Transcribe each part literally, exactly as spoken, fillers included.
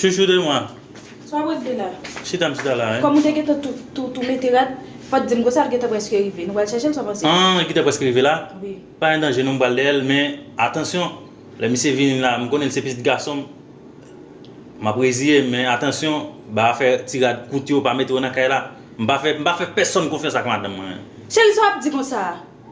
Chouchou de mwa. Sa w ap regle la? Chita, m chita la, wi. Kòm ou te gentan tou, tou, tou mete rad, fò t di m konsa l gentan prèske rive. Nou pral chèche l, sa w panse? Ah, li gentan prèske rive la? Wi. Pa gen danje non, m pral dèyè l, men atansyon, lè misye vini la, m konnen l se pitit gason m. M ap reziye m, men atansyon, ba afè ti rad kout yo, pa mete yo nan kay la. M pa fè, m pa fè pèsonn konfyans ak madanm mwen. Cheri, sa w ap di konsa?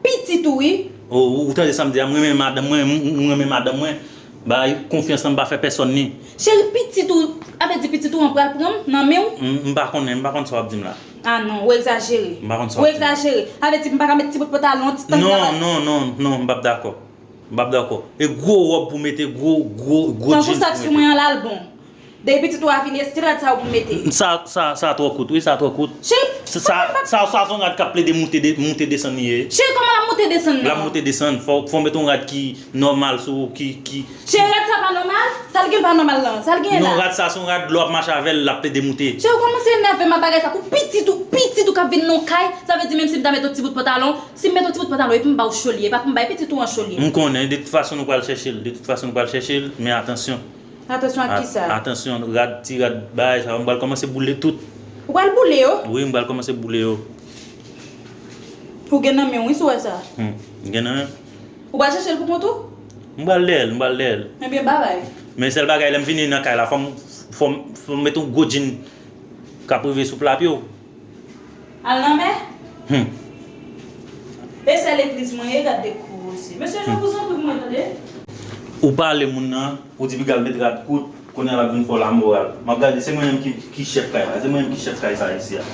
Pitit ou, wi. O, ou, ou tande sa m di a? M renmen madanm mwen, m, m, m renmen madanm mwen. Bay konfyans lan, m pa fè pèsonn li. Cheri, pitit ou, sa vle di pitit ou an pral pran m nan men w? M, m pa konnen, m pa konn sa w ap di m la. Ah non, ou egzajere. M pa konn sa w ap di m la. Ou egzajere. Sa vle di m pa ka met ti bout pantalon, ti tang nan... Non, non, non, non, m p ap dakò. M p ap dakò. E gwo wòb pou mete, gwo, gwo, gwo jeans pou mete. Tankou sa k sou mwen an la, l bon. Depi pitit ou a vini, e stil rad sa yo pou mete. Sa, sa, sa twò kout, wi, sa twò kout. Cheri, sa, sa, sa se yon rad k ap plede moute, de, moute desann li ye. Cheri, kòman l ap moute desann nan? L ap moute desann. Fò, fò w mete yon rad ki nòmal sou, ki, ki... Cheri, rad sa pa nòmal? Sa l gen pa nòmal lan? Sa l gen la? Non, rad sa se yon rad lè w ap mache avè l, l ap plede moute. Cheri, ou kòmanse enève m ak bagay sa. Pou pitit ou, pitit ou k ap vin nan yon kay, sa vle di menm si m ta met yon ti bout pantalon, si m met yon ti bout pantalon epi m ba w cho li ye, e pa pou m bay pitit ou an cho li ye. M konnen, de tout fason nou pral chèche l, de tout fason nou pral chèche l, men atansyon. Atansyon ak kisa? Atansyon, rad, ti rad, bagay sa yo, m pral kòmanse boule tout. Ou pral boule yo? Wi, m pral kòmanse boule yo. Ou gen nan men w, wi, si w wè sa. Hmm, m gen nan men m. Ou pral chèche l pou kont ou? M pral dèyè l, m pral dèyè l. Ebyen, babay. Men sèl bagay, lè m vini nan kay la, fò m, fò m, fò m mete yon gwo djin k ap rive sou pla pye w. Al nan mè? Hmm. E sè legliz mwen ye, gad de kou osi. Mesye, je vous en prie pou mwen, tande. Ou pale moun nan, ou di piga l met rad kout, kounye a l ap vin fè w lamoral. M ap gade, se mwen menm ki, ki chèf kay la, se mwen menm ki chèf kay sa isi a.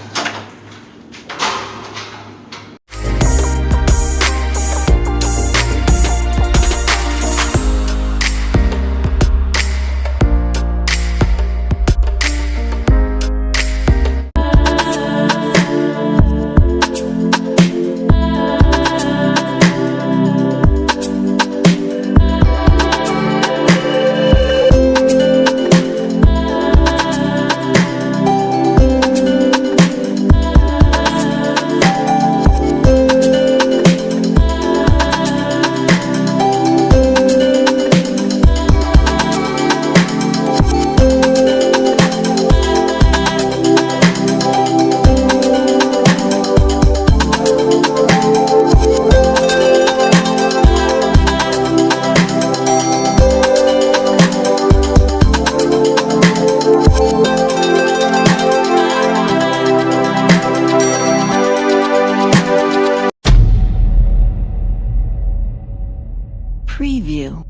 Preview.